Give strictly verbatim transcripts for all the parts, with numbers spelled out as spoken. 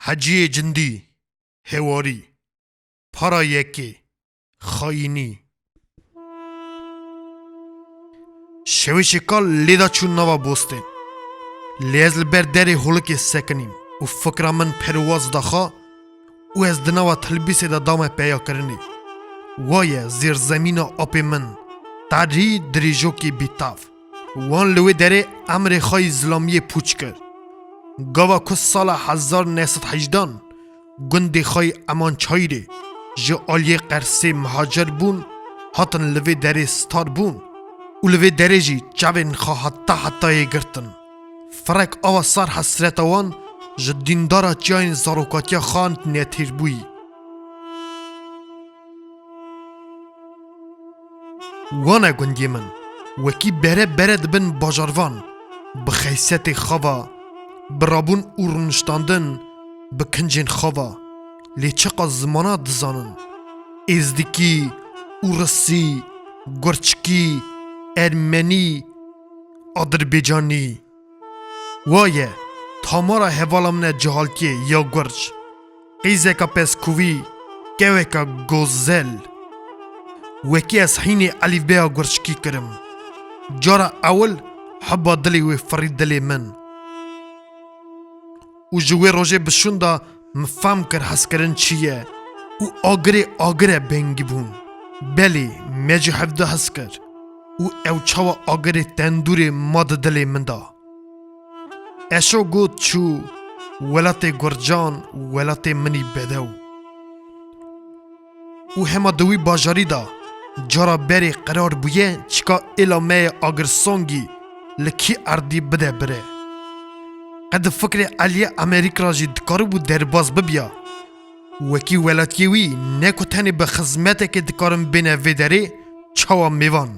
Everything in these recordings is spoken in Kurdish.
Heciyê cindî, hewarî, para yekê, xayînî. Şewêşê kal lêda çû nava bostê. Lê ez li ber derê holikê sekinîm û fikra min perwaz daxa û ez di nava tilbîsê de dame peyakirinê. Wa ye zêrzemîna apê min, tarî dirêjokê bîtav. Wan li wê derê emrê xwe yî zilamiyê pûç kir. Gava ku sala hezar neh sed hejdan gundê xwe yî Emançayirê ji aliyê Qersê mihacer bûn, hatin li vê derê star bûn û li vê derê jî çavên xwe heta hetayê girtin. Firek ava sar hesreta wan ji dîndara çiyayên zarokatiya xwe netîr bûyî. Wane gundiyê min, wekî bere bere dibin bajarvan, bi xeysetê xwe ve, bi rabûn û rûniştandin, bi kincên xwe ve, lê çiqas zimana dizanin? Êzdikî, ûrisî, gurçikî, ermenî, adirbecanî. Wa ye, tamara hevala min e cihalkê ya gurc. Qîzeka pezkuvî, keweka gozel. Wekî ez hînê elîfbeya gurçikî kirim. Cara ewil heba dilê wê firî dilê min. Û ji wê rojê bi şûnda min fehm kir hezkirin çi ye û agirê agir e bengî bûn. Belê, me jî hevdu hez kir û ew çawa agirê tendûrê ma di dilê min de. Eşo got çû, welatê gurcan, welatê min î bedew. Û hema di wî bajarî de cara berê qerar bûye çika êla me yê agirsongî li kî erdî bide bire. Qe di fikrê Eliyê Amerîk ra jî dikaribû derbas bibiya. Wekî welatiyê wî ne ku tenê bi xizmetekê dikarin bêne vê derê, çawa mêvan,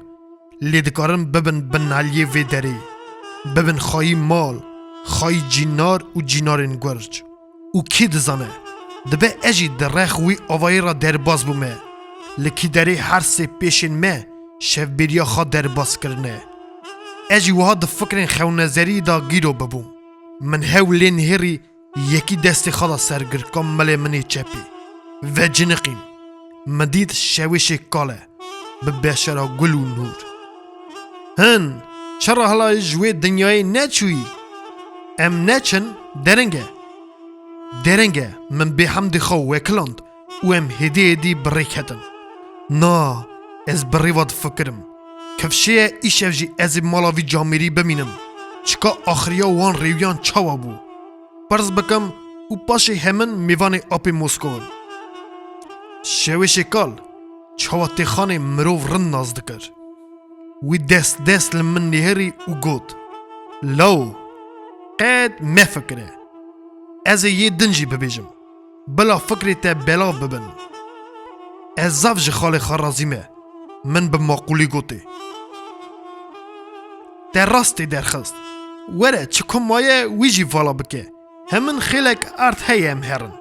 lê dikarin bibin binaliyê vê derê, bibin xayî mal, xayî cînar û cînarên gurc. Û kî dizane, dibe ez jî di rex wî avayî re derbas bûme, li kî derê her sê pêşên me şevbêriya xwe derbas kirine. Ez jî wiha di fikrên xewnezerî de gîro bibûm. Min hew lê nihêrî yekî destê xwe da ser girka milê min ê çepî. Veciniqîm. Min dît şewêşê kal e, bi beşera gul û nûr. Hin, çira hela ji wê dinyayê neçûyî? Em neçin, dereng e. Dereng e, min bêhemdê xwe wekiland û em hêdî hêdî bi rê ketin. Na, ez bi rê ve difikirim. Kifşê ye, îşev jî ez ê mala vî camêrî bimînim. Çika axiriya wan rêwiyan çawa bû? Pirs bikim û paşê hemin mêvanê apê Moskov in. Şewêşê kal, çawa têxanê mirov rind nas dikir. Wî dest dest li min nihêrî û got, Lawo, qet mefikire. Ez ê yê din jî bibêjim. Bila fikrê te belav bibin. Ez zaf ji xalê xwe razî me. Min bi maqûlî gotê. Te rastê derxist. Were, çi ku maye, wî jî vala bike. Hemin xêlek erd heye em herin.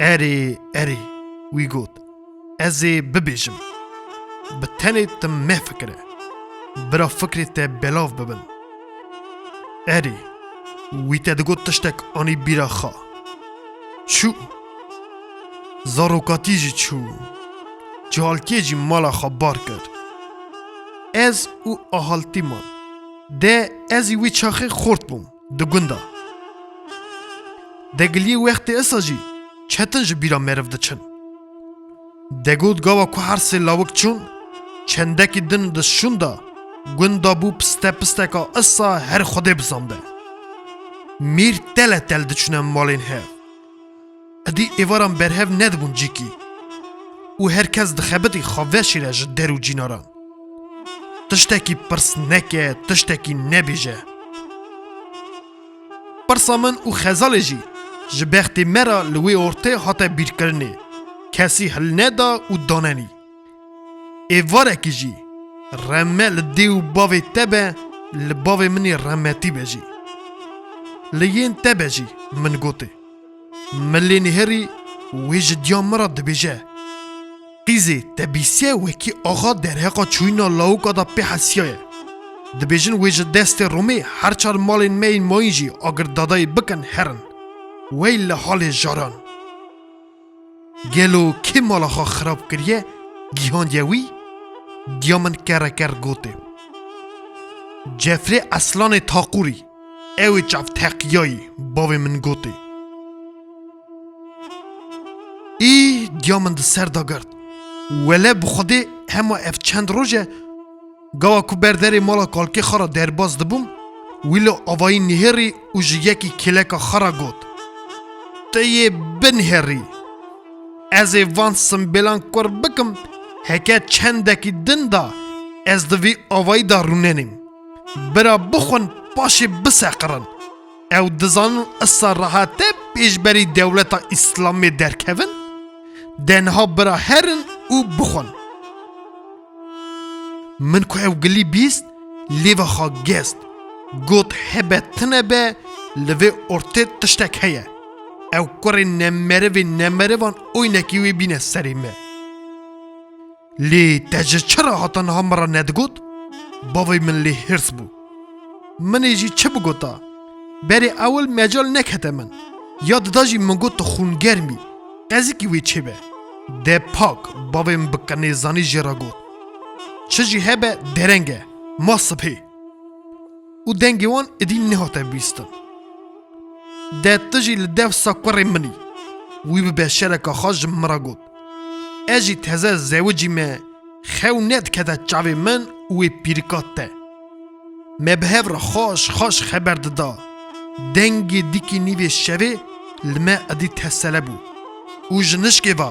Erê, erê, wî got. Ez ê bibêjim. Bi tenê tu mefikire. Bira fikrê te belav bibin. Erê, wî te digot tiştek anî bîra xwe. Çû. Zarokatî jî çû. Cihalkê jî mala xwe bar kir. Ez û ahaltî man. De ez ê wî çaxê xort bûm. Di gunda. Degiliyê wextê isa jî çetin ji bîra meriv diçin. Degot gava ku her sê lawik çûn, çendekî din di şûn de gunda bû piste pisteka isa her Xwedê bizanbe. Mîr tele tel diçûne malên hev. Edî êvaran berhev nedibûn cîkî û her kes dixebitî xwe veşêre ji der û cînaran. Tiştekî pirs neke, tiştekî nebêje. Pirsa min û xezalê jî ji bextê me re li wê ortê hate bîrkirinê, kesî hilneda û danenî. Êvarekî jî, reme li dê û bavê te be, li bavê min ê remetî be jî. Li yên te be jî, min gotê. Milê nihêrî wê ji diya min re dibêje, Qîzê, te bîsiye wekî axa derheqa çûyîna lawika de pê hesiyaye. Dibêjin wê ji destê Romê her çar malên me yên mayîn jî agirdadayê bikin herin. Wey li halê jaran! Gelo kê mala xwe xirab kiriye, gihandiye wî? Diya min kereker gotê. Cefrê Eslanê Taqûrî, ew ê çavteqiyayî, bavê min gotê. Î, diya min di ser de girt. Wele bi Xwedê hema ev çend roj e, gava ku ber derê mala kalkê xwe re derbas dibûm, wî li avayî nihêrî û ji yekî kêleka xwe re got: "Tu yê binihêrî. Ez ê van simbêlan kur bikim, heke çendekî din de ez di vî avayî de rûnenîm. Bira bixwin, paşê biseqirin. Ew dizanin isa rehet e pêşberî dewleta Îslamê derkevin, de niha bira herin û bixwin." Min ku ew gilî bîst, lêva xwe gest. Got: "Hebe tine be, li vê ortê tiştek heye. Ew kurê nemerivê nemerivan oynekî wê bîne serê me." "Lê te ji çi re hata niha min re nedigot?" Bavê min lê hêrs bû. Min ê jî çi bigota? Berê ewil mecal nekete min. Ya dida jî min got: "Tu xûngerm î. Qezikî wê çêbe." "De pak," bavê min bi qinêzanî jê re got. "Çi jî hebe dereng e. Ma sibhê." Û dengê wan êdî nehate bîstin. "De tu jî li dewsa kurê min î." Wî bi beşereka xwe ji min re got: "Ez jî teze zewicî me, xew nedikete çavê min û wê pîrika te. Me bi hev re xweş xweş xeber dida. Dengê dîkî nîvê şevê li me êdî tesele bû. Û ji nişkê ve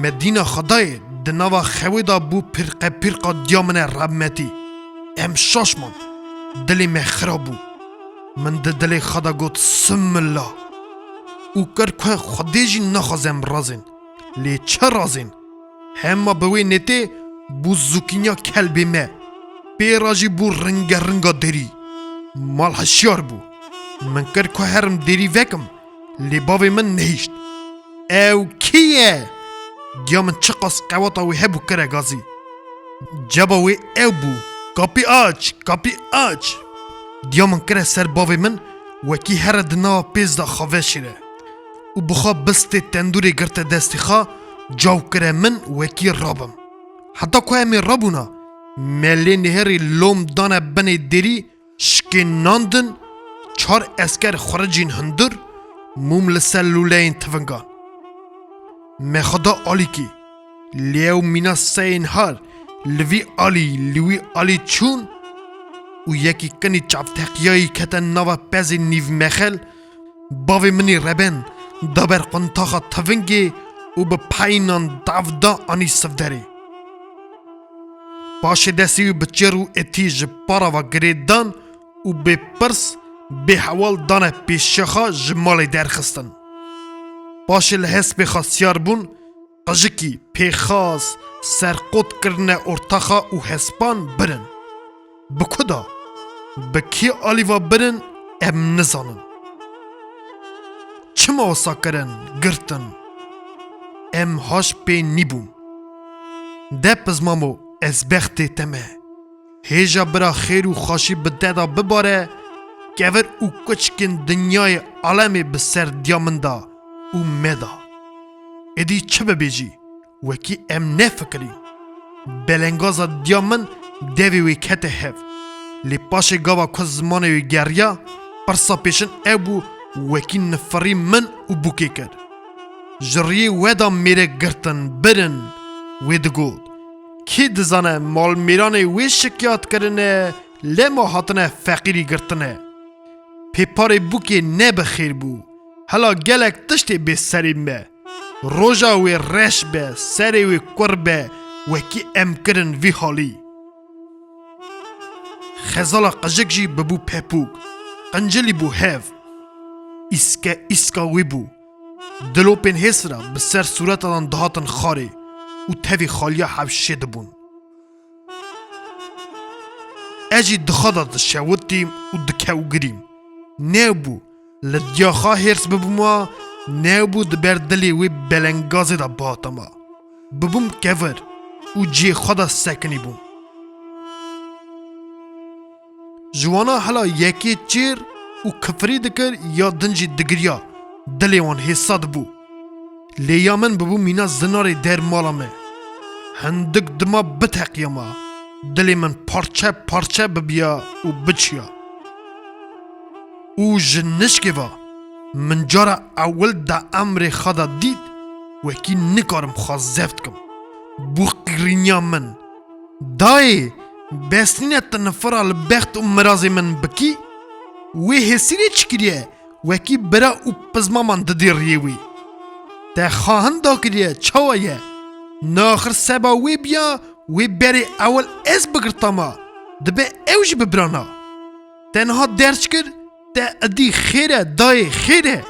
me dîna Xwedayê di nava xewê de bû pîrqe pîrqa diya min e rehmetî. Em şaş man. Dilê me xirab bû. Min di dilê xwe de got: 'Similla.' Û kir ku Xwedê jî naxwaze em razên. Lê çi razên? Hema bi wê nêtê bû zûkînya kelbê me. Pê re jî bû ringe ringa derî. Mal hişyar bû. Min kir ku herim derî vekim, lê bavê min nehişt. Ew kî ye? Diya min çiqas qewata wê hebû kire gazî. Ceba wê ew bû: "Kapî aç, kapî aç!" Diya min kire ser bavê min, wekî here di nava pêz de xwe veşêre. Û bi xwe bistê tendûrê girte destê xwe, caw kire min wekî rabim. Heta ku em ê rabûna, me lê nihêrî lom dane binê derî, şikên nan din, çar esker xuricîn hundir, mûm li ser lûleyên tivingan. Me xwe da alîkî, lê ew mîna seyên har li vî alî, li wî alî çûn û yekî kinî çavteqiyayî kete nava pezê nîvmexel, bavê min î reben da ber quntaxa tivingê û bi peynan dav da anî sivderê. Paşê destê wî bi çêr û etî ji para ve girê dan û bê pirs, bê hewal dane pêşiya xwe ji malê derxistin. Paşê li hespê xwe siyar bûn, qijikî, pêxas, serqot kirine orta xwe û hespan birin. Bi ku da? Bi kî alî ve birin, em nizanin. Çima wisa kirin, girtin? Em haş pê nîbûn. De pizmamo, ez bextê te me. Hêja bira xêr û xweşî bi te de bibare, kevir û kuçikên dinyayê alemê bi ser diya min de û me de. Êdî çi bibêjî, wekî em nefikirîn. Belengaza diya min devê wê kete hev. Lê paşê gava ku zimanê wê geriya, pirsa pêşin ew bû, wekî nifirî min û bûkê kir. Ji riyê we de mêrek girtin, birin. Wê digot: "Kê dizane malmêranê wê şikiyat kirine, lema hatine feqîrî girtine. Pê parê bûkê ne bi xêr bû. Hela gelek tiştê bê serê me. Roja wê reş be, serê wê kur be, wekî em kirin vî halî." Xezala qijik jî bibû pepûk, qincilî bû hev. Îske îska wî bû. Dilopên hêsira bi ser sûretan dihatin xarê û tevî xaliya hewşê dibûn. Ez jî di xwe de dişewitîm û dikewgirîm. Nebû li diya xwe hêrs bibûma, nebû di ber dilê wê belengazê de bihatama. Bibûm kevir û cihê xwe de sekinîbûm. Ji wana hela yekê çêr û kifirî dikir, ya din jî digiriya, Dilê wan hêsa dibû. Lê ya min bibû mîna zinarê der mala me. Hindik dima biteqiyama, dilê min parçe parçe bibiya û biçiya. Û ji nişkê ve min cara ewil di emrê xwe de dît, wekî nikarim xwe zeft kim. Bû qîrîniya min. Dayê, bes nîne tu nifira li bext û mirazê min bikî? Wê hêsîrê çi kiriye? Wekî bira û pizmaman didî riyê wî. Te xahin dakiriye, çawa ye? Naxir seba wê biya, wê berê ewil ez bigirtama. Dibe ew jî bibirana. Te niha derc kir, te idî xêr e, dayê, xêr e.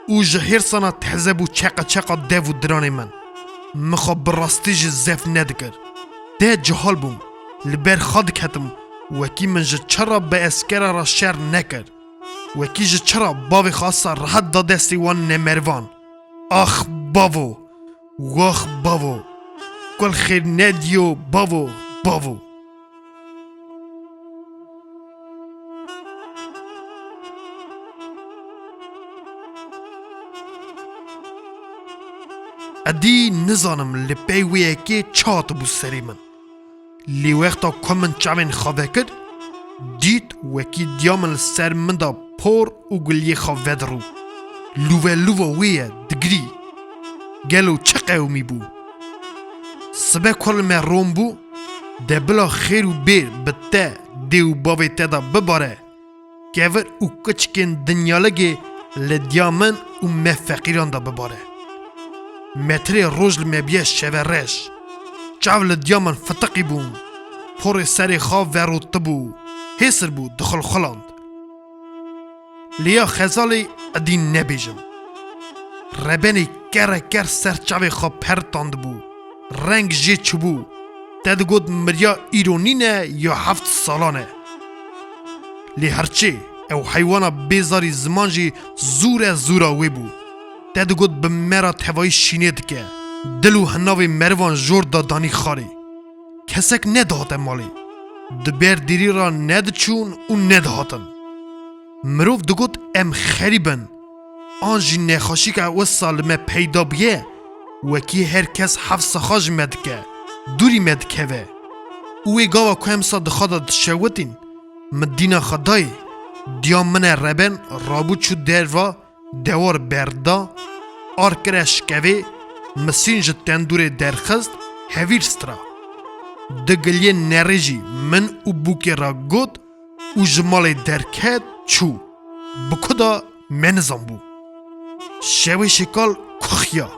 Û ji hêrsana teze bû çeqa çeqa dev û diranê min. Min xwe bi rastî jî zef nedikir. Dê cihal bûm. Li ber xwe diketim, wekî min ji çi re bi eskera re şer nekir. Wekî ji çi re bavê xwe sa rehet da destê wan nemerivan. Ax bavo! Wax bavo! Kul xêr nediyo bavo, bavo! Edî nizanim li pey wê yekê çi hatibû serê min. Lê wexta ku min çavên xwe vekir, dît wekî diya min li ser min de por û guliyê xwe vedirû. Lûve lûva wê ye, digirî. Gelo çi qewimî bû? Sibe ku li me ron bû, de bila xêr û bêr bi te, dê û bavê te de bibare. Kevir û kiçikên dinyaligê li diya min û me feqîran de bibare. Metirê roj li me biye şevereş. Çav li diya min fitiqî bûn. Porê serê xwe verotibû. Hêsir bû, dixulxuland. Lê ya xezalê edî nebêjim. Rebenê kere ker ser çavê xwe pertandibû. Reng jê çûbû. Te digot miriya îro nîne ya heft salan e. Lê herçê ew heywana bêzarî ziman jî zûre zûra wê bû. Te digot bi me re tevayî şînê dike. Dil û hinavê merivan jor da danî xarê. Kesek nedihate malê. Di ber dêrî re nediçûn û nedihatin. Mirov digot em xerîb in. An jî nexweşîka wisa li me peyda bûye, wekî her kes hefsa xwe ji me dike, dûrî me dikeve. Û wê gava ku em sa di xwe de dişewitîn, min dîna xwe dayê, diya min e reben rabû çû derva, dewar berda, ar kire şikevê, misîn ji tendûrê derxist, hevîr stira. Di giliyê nerê jî min û bûkê re got, û ji malê derket çû. Bi ku da me nizanbû. Şewê şêkal kuxiya.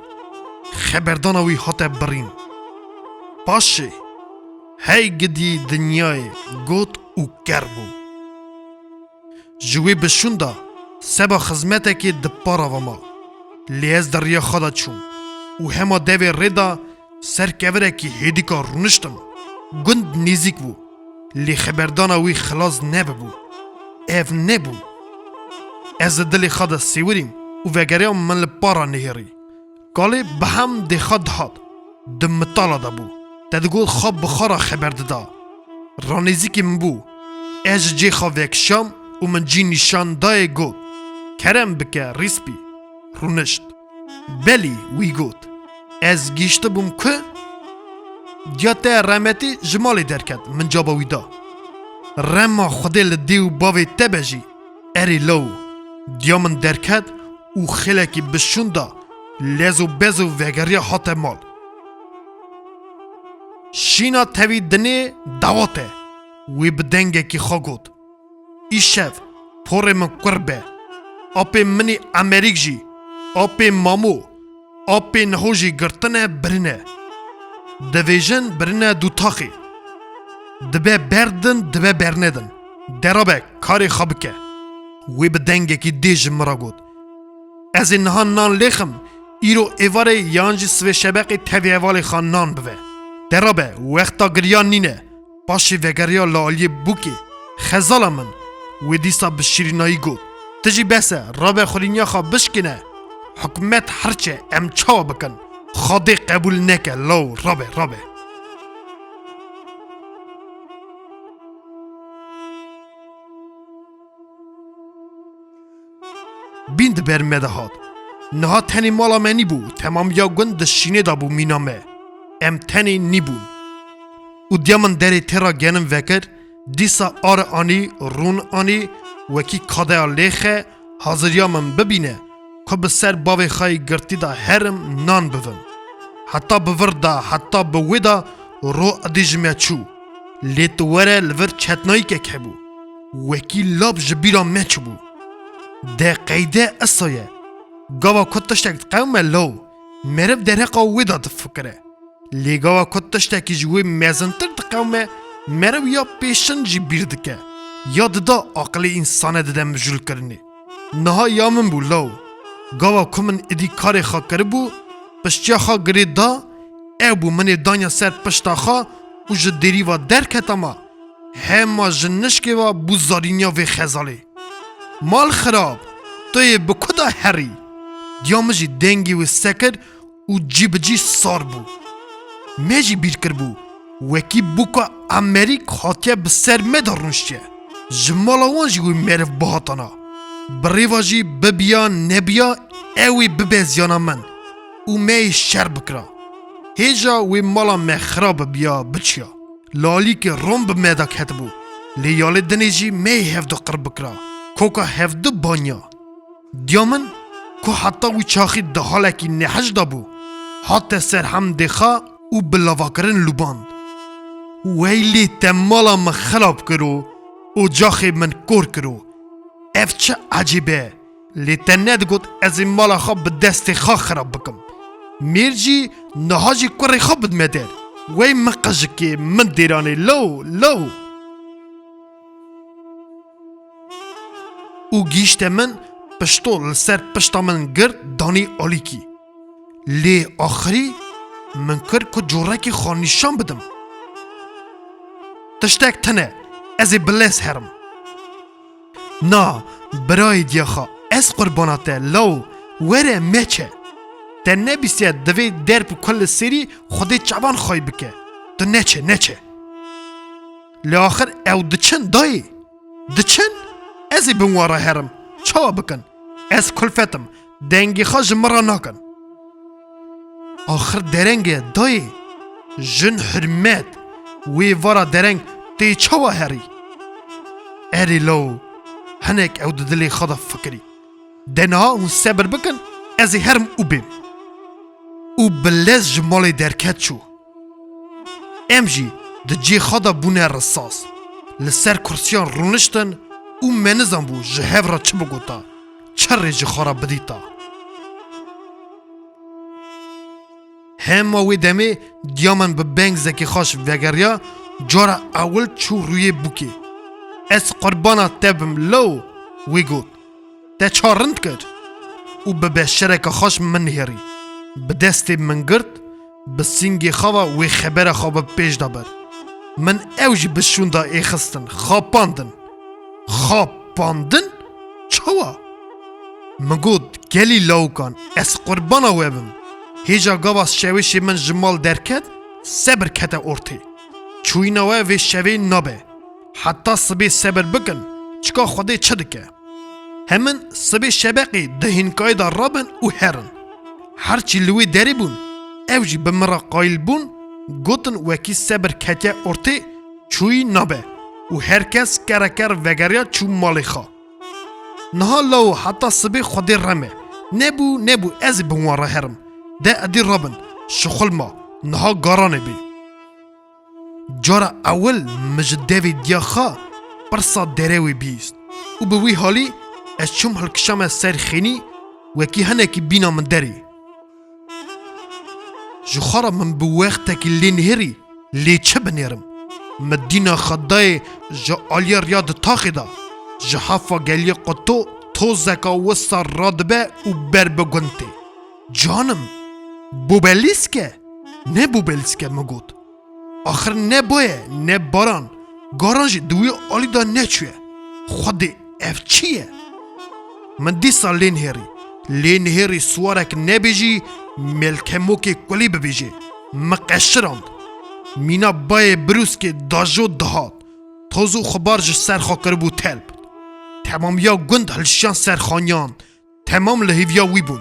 Xeberdana wî hate birîn. Paşê hey gidî dinyayê got û ker bû. Ji wê bişûn de seba xizmetekê di para ve ma. Lê ez di riya xwe de çûm û hema devê rê de ser kevirekî hêdîka rûniştim. Gund nêzîk bû. Lê xeberdana wî xilas nebibû. Ev nebû. Ez li dilê xwe de sêwirîm û vegeriyam min li para nihêrî. Kalê bi hem dê xwe dihat. Di mitala de bû. Te digot xwe bi xwe re xeber dida. Ranêzîkî min bû. Ez ji cê xwe vekişam û min cî nîşan dayê got, kerem bike, rîspî. Rûnişt. Belî, wî got. Ez gihîştibûm ku diya te remetî ji malê derket, min caba wî da. Rema Xwedê li dê û bavê te be jî. Erê law, diya min derket û xêlekî bişûn da, lez û bez û vegeriya hate mal. Şîna tevî dinê dawat e, wê bi dengekî xwe got. Îşev porê min kur be. Apê min î Emerîk jî, apê Mamo, apê niho jî girtine birine. Divêjin birine dûtaxê. Dibe berdin, dibe bernedin. Derabe karê xwe bike. Wê bi dengekî dê ji min re got. Ez ê niha nan lêxim, îro êvarê yan jî sivê şebeqê tevî hevalê xwe nan bive. Derabe, wexta giriyan nîne. Paşê vegeriya li aliyê bûkê. Xezala min, wê dîsa bi şîrînayî got. Tu jî bes e, rabe xurîniya xwe bişkîne. Hikûmet hirç e, em çawa bikin? Xwedê qebûl neke, law, rabe, rabe. bîn di ber me de hat. Niha tenê mala me nîbû, temamiya gund di şînê de bû mîna me. Em tenê nîbûn. Û diya min derê têra genim vekir, dîsa ar anî, rûn anî, wekî kadeya lêxe, haziriya min bibîne, ku bi ser bavê xwe yê girtî de herim nan bivim. Heta bi vir de, heta bi wê de ro edî ji me çû. Lê tu were li vir çetnayîkek hebû. Wekî lap ji bîra me çûbû. De qeyde esa ye. Gava ku tiştek diqewime law, meriv derheqa wê de difikire. Lê gava ku tiştekî ji wê mezintir diqewime, meriv ya pêşin jî bîr dike. Ya dida aqilê însane dide mijûlkirinê. Niha ya min bû law. Gava ku min êdî karê xwe kiribû, piştiya xwe girê da, ew bû min ê danya ser pişta xwe û ji dêrî ve derketa me. Hema ji nişkê ve bû zarîniya vê xezalê. Mal xirab, tu yê bi ku de herî? Diya min jî dengê wê sekir û cî bi cî sar bû. Me jî bîr kiribû, wekî bûka Emerîk hatiye bi ser me de rûniştiye. Ji mala wan jî wê meriv bihatana. Bi rêva jî bibiya nebiya, ew ê bibeziyana min û me yê şer bikira. Hêja wê mala me xirab bibiya biçiya. Lalîkê rom bi me de ketibû. Lê yalê dinê jî me yê hevdu qir bikira. Koka hevdu banya. Diya min ku heta wî çaxî di halekî nehij de bû, hate ser hemdê xwe û bi lavakirin lûband. Weylê te mala min xirab kiro, ocaxê min kor kiro. Ev çi ecêb e? Lê te nedigot ez ê mala xwe bi destê xwe xirab bikim. Mêr jî niha jî kurê xwe bidime der. Wey min qijikê, min dêranê, law, law. Û gihîşte min, pişto li ser pişta min girt, danî alîkî. Lê axirî min kir ku corekê xwe nîşan bidim. Tiştek tune, ez ê bi lez herim. Na, birayê diya xwe, ez qurbana te, law, were meçe. Te nebîstiye divê derb û kul li serî Xwedê çavan xwey bike. Tu neçe, neçe. Lê axir ew diçin dayê. Diçin? Ez ê bin wan re herim. Çawa bikin? Ez kulfet im. Dengê xwe ji min re nakin. Axir dereng e dayê. Jin hurmet. Wê vara dereng tê çawa herî? Erê law, hinek ew di dilê xwe de fikirî. De niha hûn sebir bikin, ez ê herim û bêm. Û bi lez ji malê derket çû. Em jî di cihê xwe de bûne risas. Li ser kursiyan rûniştin û me nizanbû ji hev re çi bigota, çi rê ji xwe re bidîta. Hema wê demê diya min bi beng zekê xweş vegeriya, cara ewil çû rûyê bûkê. Ez qurbana te bim law, wê got. Te çar rind kir û bi beşereke xweş min nihêrî. Bi destê min girt, bi sîngê xwe ve wê xebera xwe bi pêş de bir. Min ew jî bi şûnda êxistin, xapandin. Xapandin? Çawa? Min got, gelî lawkan, ez qurbana we bim. Hêja gava şewêşê min ji mal derket, sebir kete ortê. Çûyîna we vê şevê nabe. Heta sibê sebir bikin, çika Xwedê çi dike? Hemin sibê şebeqê di hînkayê de rabin û herin. Her çî li wê derê bûn, ew jî bi min re qayîl bûn, gotin wekî sebir ketiye ortê, çûyî nabe û her kes kereker vegeriya çû malê xwe. Niha law heta sibê Xwedê rem e. Nebû, nebû, ez ê bi wan re herim. De edî rabin, şixul ma, niha garanê bê. Cara ewil min ji devê diya xwe pirsa derewê bihîst û bi wî halî ez çûm hilkişame ser xênî, wekî hinekî bîna min derê. Ji xwe re min bi wextekî lê nihêrî, lê çi binêrim? Min dîna xwe dayê ji aliyê riya di taxê de, ji hefa geliyê quto tozeka wisa radibe û ber bi gund tê. Canim, bobelîsk e? Ne bobelîsk e, min got. Axir ne ba ye, ne baran, garan jî di wî alî de neçûye. Xwedê ev çi ye? Min dîsa lê nihêrî. Lê nihêrî siwarek nebêjî, mêlkemokê kulî bibêjê. Min qeşirand. Mîna bayê birûskê dajo dihat. Toz û xubar ji ser xwe kiribû telp. Temamiya gund hilşiyan ser xaniyan. Temam li hêviya wî bûn.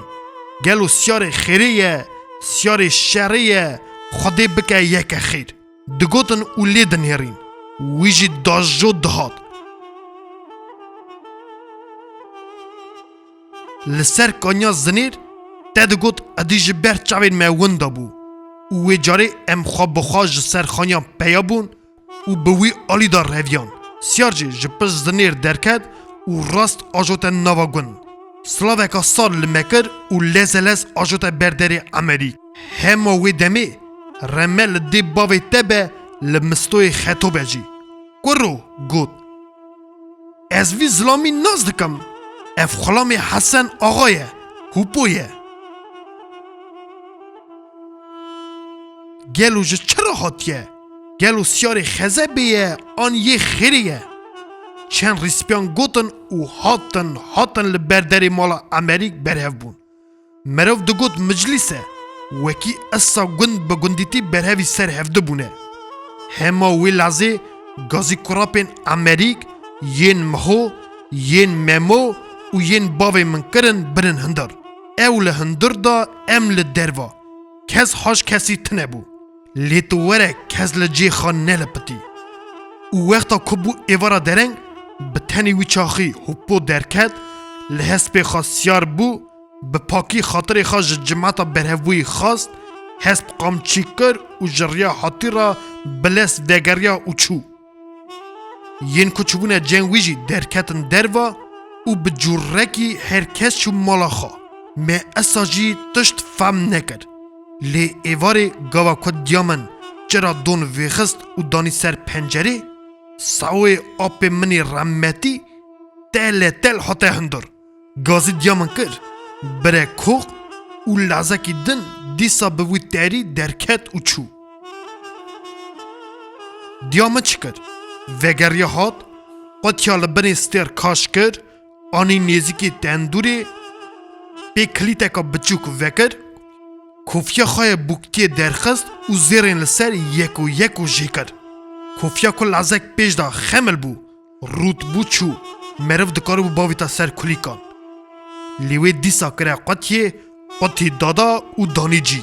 Gelo Siyarê xêrê ye, Siyarê şerê ye, Xwedê bike yeke xêr. Digotin û lê dinêrîn. Wî jî dajo dihat. Li ser kaniya zinêr te digot, edî ji ber çavên me winda bû û wê carê em xwe bi xwe ji ser xaniyan peya bûn û bi wî alî de reviyan. Siyar jî ji pişt zinêr derket û rast ajote nava gund. Silaveka sar li me kir û leze lez ajote ber derê Emerîk. Hema wê demê, reme li dê bavê te be, li mistoyê xeto be jî. Kuro, got. Ez vî zilamî nas dikim. Ev xulamê Hesen Axa ye, Hûpo ye. Gelo ji çi re hatiye? Gelo Siyarê xezebê ye, an yê xêrê ye? Çend rîspiyan gotin û hatin, hatin li ber derê mala Emerîk berhev bûn. Merov digot miclîs e, wekî esa gund bi gundîtî berhevî ser hevdî bûne. Hema wê lezê gazî kurapên Emerîk, yên Miho, yên Memo û yên bavê min kirin birin hundir. Ew li hundir de, em li derva. Kes haş kesî tune bû. Lê tu were kes li cê xwe nelipitî. Û wexta ku bû êvara dereng, bi tenê wî çaxî Hûpo derket, li hespê xwe siyar bû, bi pakî xatirê xwe ji cimata berhevbûyî xwest, hesp qamçî kir û ji riya hatî re bi lez vegeriya û çû. Yên ku çûbûne cem wî jî derketin derva û bi cûrekî her kes çû mala xwe. Me esa jî tişt fam nekir. Lê êvarê gava ku diya min çira don vêxist û danî ser pencerê, sawê apê min ê rehmetî tele tel hate hundir. Gazî diya min kir, bire kox û lazekî din dîsa bi wî terî derket û çû. Diya min çi kir? Vegeriya hat, qutiya li binê stêr kaş kir, anî nêzîkî tendûrê, pê kilîteka biçûk vekir, kofiya xwe yê bûktiyê derxist û zêrên li ser yeko yeko jê kir. Kofiya ku lazek pêş de xemil bû, rût bû çû, meriv dikaribû bavîta ser kulîkan. Lê wê dîsa kire qutiyê, qutî dada û danî cî.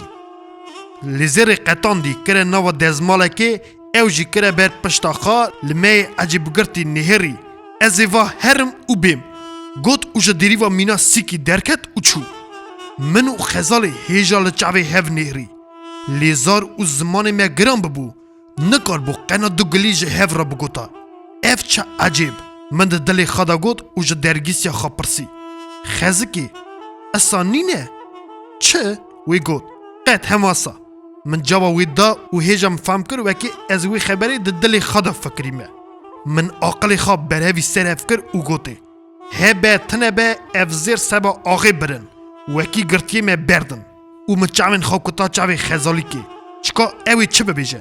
Lê zêrê qetandî kire nava dezmalekê, ew jî kire ber pişta xwe, li me yê ecêbgirtî nihêrî. Ez ê va herim û bêm, got û ji dêrîva mîna sîkî derket û çû. Min û Xezalê hêja li çavê hev nihêrî. Lê zar û zimanê me giran bibû. Nikaribû qena du gilî ji hev re bigota. Ev çi ecêb, min di dilê xwe de got û ji dergîsiya xwe pirsî. Xezikê, esa nîne? Çi? Wê got, qet hema sa. Min cava wê da û hêja min fam kir wekî ez wê xeberê di dilê xwe de fikirîme. Min aqilê xwe berhevî ser hev kir û gotê, Hebe tine be ev zêr seba axê birin, wekî girtiyê me berdin û min çavên xwe kuta çavê Xezalîkê, çika ew ê çi bibêje?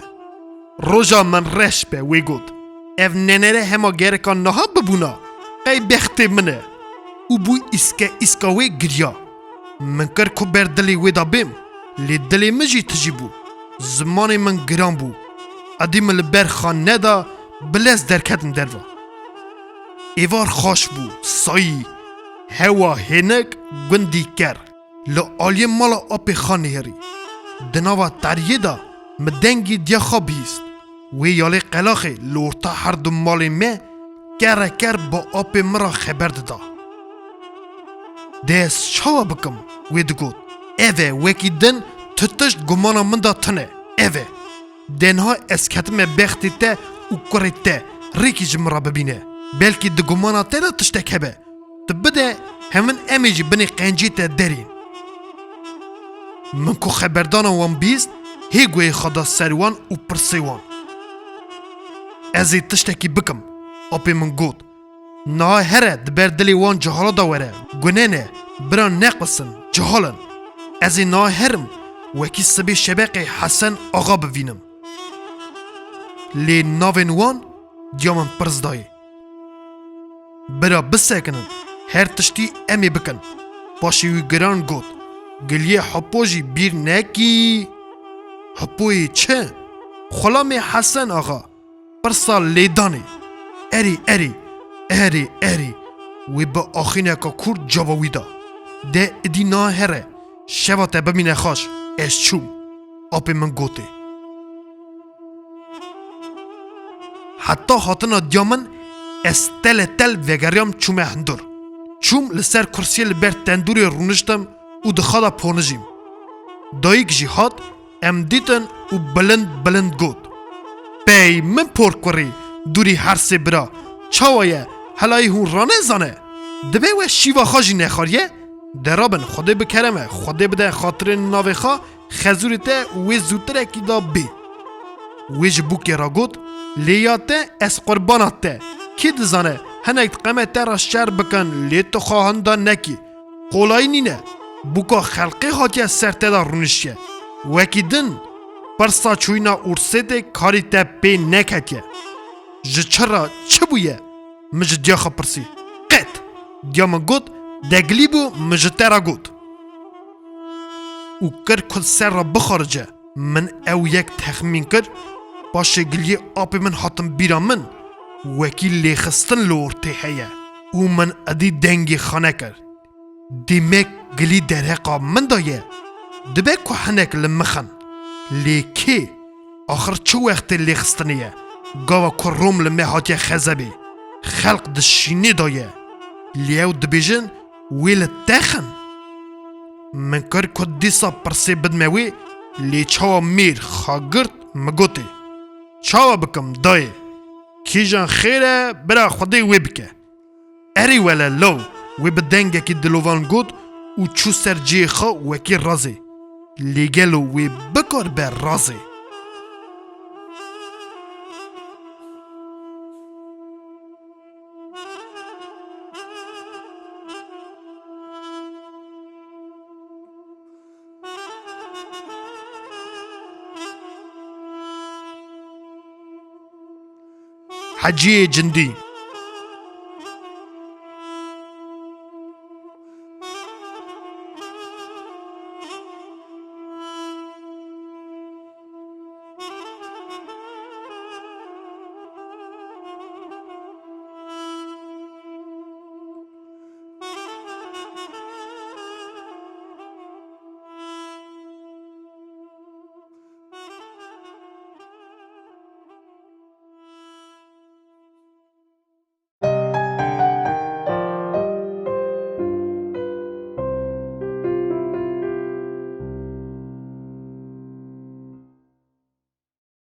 Roja min reş be, wê got. Ev nenere hema gereka niha bibûna, qey bextê min e. Û bû îske îska wê giriya. Min kir ku ber dilê wê de bêm, lê dilê min jî tijî bû. Zimanê min giran bû. Edî min li ber xwe neda, bi lez derketin derve. Êvar xweş bû, sayî, hewa hênik, gundî ker. Li aliyê mala apê xwe nihêrî. Di nava tariyê de min dengî diya xwe bihîst. Wê yalê qelaxê li orta her du malên me kere ker bi apê min re xeber dida. De ez çawa bikim? Wê digot. Ev e, wekî din tu tişt gumana min de tune. Ev e. De niha ez ketime bextê te û kurê te, rêkî ji min re bibîne. Belkî di gumana te de tiştek hebe. Tu bide, hemin em ê ji binê qencê te derên. Min ku xeberdana wan bîst, hê guhê xwe da ser wan û pirsê wan. Ez ê tiştekî bikim, apê min got. Niha here di ber dilê wan cehala de were, gune ne, bira neqisin, cehal in. Ez ê niha herim, wekî sibê şebeqê Hesen Axa bivînim. Lê navên wan diya min pirs dayê. Bira bisekinin, her tiştî em ê bikin. Paşê wî giran got, Giliyê Hipo jî bîr nekî. Hipoyê çi? Xulamê Hesen Axa. Pirsa lêdanê. Erê, erê, erê, erê. Wê bi axîneka kûr cava wî da. De idî nahere, şeva te bimîne xaş, ez çûm. Apê min gotê. Heta hatina diya min, ez tele tel vegeriyam çûme hundur. Çûm li ser kursiyê li ber tendûrê rûniştim û di xwe de ponijîm. Dayik jî hat, em dîtin û bilind bilind got: Pey min porkurî, dûrî her sê bira, çawa ye, helayî hûn ranezane? Dibe we şîva xwe jî nexwariye? De rabin, Xwedê bikereme, Xwedê bide xatirê navê xwe, xezûrê te wê zûtirekî da bê. Wê ji bûkê re got: Lê ya te, ez qurbana te. Kê dizane, hinek diqeme te re şer bikin, lê tu xwe hinda nekî. Qolayî nîne. Bûka xelqê hatiye ser te de rûniştiye. Wekî din, pirsa çûyîna ûrsêtê karî te pê neketiye. Ji çi re çi bûye? Min ji diya xwe pirsî. Qet! Diya min got, degilî bû, min ji te re got. Û kir ku ser re bixarice. Min ew yek texmîn kir, paşê giliyê apê min hatin bîra min, wekî lêxistin li ortê heye û min edî dengê xwe nekir. Dîmek gilî derheqa min de ye. Dibe ku hinek li mixin. Lê kê? Axir çi wextê lêxistinê ye? Gava ku Rom li me hatiye xezebê. Xelq di şînê de ye. Lê ew dibêjin, wê li te xin. Min kir ku dîsa pirsê bidime wê, lê çawa mêr xwe girt, min gotê: Çawa bikim dayê? Kîjan xêr e, bira Xwedê wê bike. Erê wele law, wê bi dengekî dilovan got û çû ser cihê xwe wekî razê. Lê gelo wê bikaribe razê? Heciyê Cindî.